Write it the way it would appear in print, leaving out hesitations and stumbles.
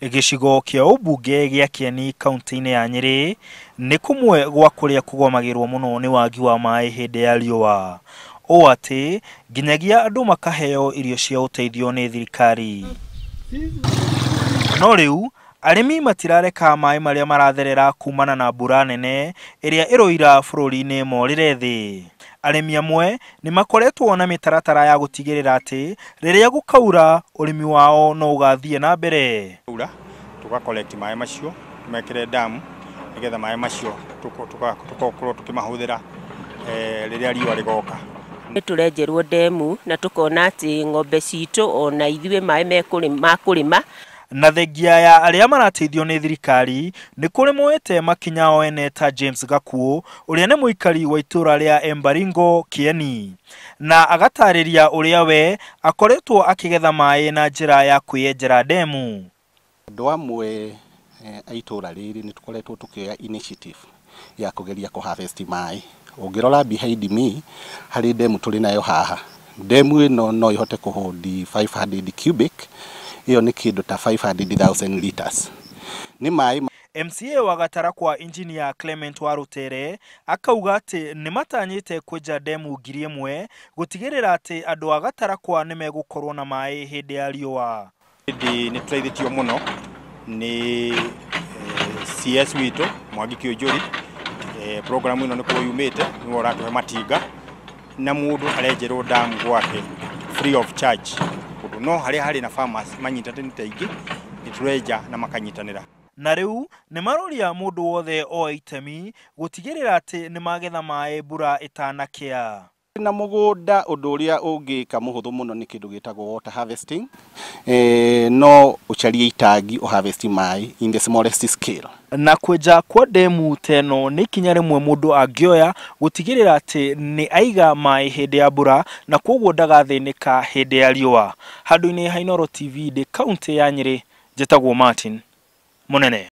Gĩcigo kĩa ũmbunge gĩa Kĩeni kaunti-inĩ ya Nyĩrĩ nĩ kũmwe gwa kũrĩa kũgomagĩrwo mũno nĩ wagi wa maĩ hĩndĩ ya riũa, ũũ atĩ nginyagia andũ makaheo irio cia ũteithio nĩ thirikari. No rĩu arĩmi matirareka maĩ marĩa maratherera kumana na mbura nene ĩrĩa ĩroira bũrũri-inĩ morĩre thĩ. Arĩmi amwe nĩ makoretwo na mĩtaratara ya gũtigĩrĩra atĩ rĩrĩa gũkaura ũrĩmi wao no ũgathiĩ na mbere. Ura tuga collect maĩ macio tumekĩre damu nĩgetha maĩ macio tũgakorwo tũkĩmahũthĩra rĩrĩa riũa rĩgoka. Nĩ tũrenjerwo ndemu na tũkona atĩ ng'ombe citũ ona ithuĩ maĩ ma kũrĩma. Na thengia ya arĩa marateithio nĩ thirikari nĩ kũrĩ moete makinya o ene ta James Gakuo ũrĩa nĩ mũikari wa itũra rĩa Embaringo Kieni, na agatarĩria ũrĩa we akoretwo akĩgetha maĩ na njĩra ya kwĩyenjera ndemu. Andũ amwe a itũra rĩrĩ nĩ tũkoretwo tũkĩoya initiative ya kũgeria kũ harvest maĩ. Ũngĩrora behind me harĩ ndemu tũrĩ nayo haha. Ndemu ĩno no ĩhote kũhold 500 cubic, ĩyo nĩ kĩndũ ta 500,000 liters. Nĩ maĩ. MCA wa Gatarakwa Engineer Clement Warutere akauga atĩ nĩ matanyĩte kwenja ndemu 1000 gũtigĩrĩra atĩ andũ a Gatarakwa nĩ megũkorwo na maĩ hĩndĩ ya riũa. Hĩndĩ nĩ tũteithĩtio mũno nĩ CS witũ Mwangi Kiunjuri. Programu ĩno nĩ kuo yumĩte, nĩwe ũratũhe matinga na mũndũ arenjerwo damu gwake free of charge. Ũndũ no harĩa harĩ na farmers manyitanĩte aingĩ nĩ tũrenja na makanyitanĩra. Na rĩu nĩ maroria mũndũ wothe oe itemi gũtigĩrĩra atĩ nĩ magetha maĩ mbura ĩtanakĩa. Na mũgũnda ũndũ ũrĩa ũngĩka mũhũthũ mũno nĩ kĩndũ gĩtagwo water harvesting. No ũcarie itangi ũ harvest maĩ in the smallest scale. Na kwenja kwa ndemu teno nĩ ikinya rĩmwe mũndũ angĩoya gũtigĩrĩra atĩ nĩ aiga maĩ hĩndĩ ya mbura na koguo ndagathĩnĩka hĩndĩ ya riũa. Handũ-inĩ ha Inooro TV ndĩ kaunti ya Nyĩrĩ, njĩtagwo Martin Mũnene.